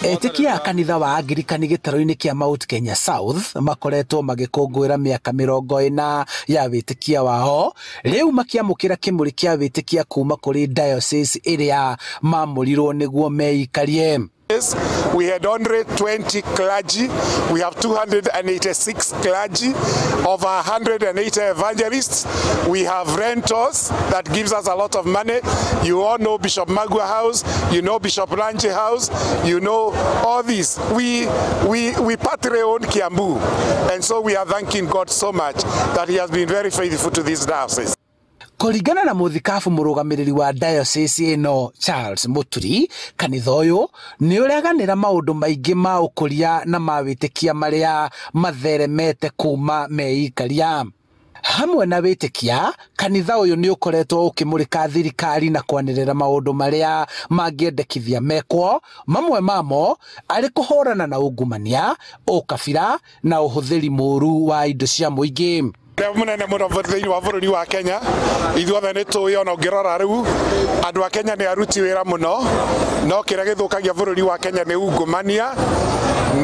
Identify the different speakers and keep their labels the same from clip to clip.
Speaker 1: Etĩkia a kanitha wa Angirikani gĩtarũ-inĩ kĩa Mount Kenya South makoretwo magĩkũngũĩra mĩaka 40 ya wĩtĩkia wao, rĩu makĩamũkĩra kĩmũrĩ kĩa wĩtĩkia kuma kũrĩ diocese ĩrĩa mamũrirwo nĩguo meikarie.
Speaker 2: We had only 20 clergy. We have 286 clergy, over 180 evangelists. We have rentals that gives us a lot of money. You all know Bishop Magua House, you know Bishop Lange House, you know all these. We partly own Kiambu, and so we are thanking God so much that he has been very faithful to this diocese.
Speaker 1: Kũringana na mũthikabu mũrũgamĩrĩri wa diocese ĩno Charles Muturi, kanitha ũyũ nĩ ũreganĩra maũndũ maingĩ ma ũkũria na ma wĩtĩkia marĩa matheremete kuma meikaria. Hamwe na wĩtĩkia, kanitha ũyũ nĩ ũkoretwo ũkĩmũrĩka thirikari na kwanĩrĩra maũndũ marĩa mangĩendekithia mekwo, mamwe mamo arĩ kũhũrana na ungumania, ũkabira na ũhũthĩri mũru wa indo cia mũingĩ.
Speaker 2: Mũnene mũno thĩinĩ wa bũrũri wa Kenya, ithuothe nĩ tũĩ, ona ũngĩrora rĩu andũ a Kenya nĩ aruti wĩra mũno, no kĩrĩa gĩthũkagia bũrũri wa Kenya nĩ ungumania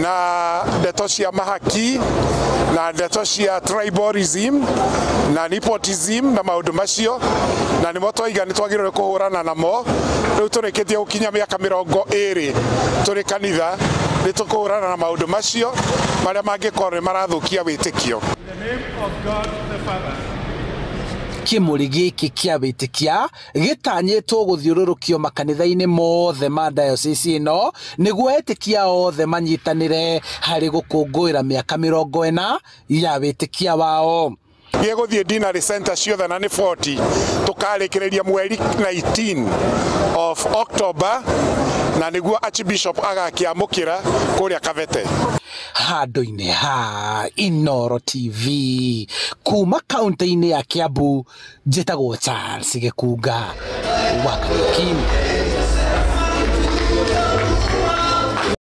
Speaker 2: na ndeto cia mahaki na ndeto cia tribalism na nepotism na maũndũ macio, na nĩmo twaiga nĩ twagĩrĩirwo kũhũrana namo. Rĩu tũrĩkĩtie gũkinya mĩaka 20 tũrĩ kanitha, nĩ tũkũhũrana na maũndũ macio marĩa mangĩkorwo nĩ marathũkia wĩtĩkio.
Speaker 1: Kĩmũrĩ gĩkĩ kĩa wĩtĩkia gĩtanyĩtwo gũthiũrũrũkio makanitha-inĩ mothe ma diocese ĩno nĩguo etĩkia othe manyitanĩre harĩ gũkũngũĩra mĩaka 40 ya wĩtĩkia wao.
Speaker 2: Gĩgũthiĩ Deanery Center ciothe na nĩ 40, tũkarĩkĩrĩria mweri 19 of October, na nĩguo Archbishop agakĩamũkĩra kũrĩa Kabete.
Speaker 1: Handũ-inĩ ha Inooro TV kuma kaunti-inĩ ya Kiambu, njĩtagwo Charles Gĩkunga wa Kariuki.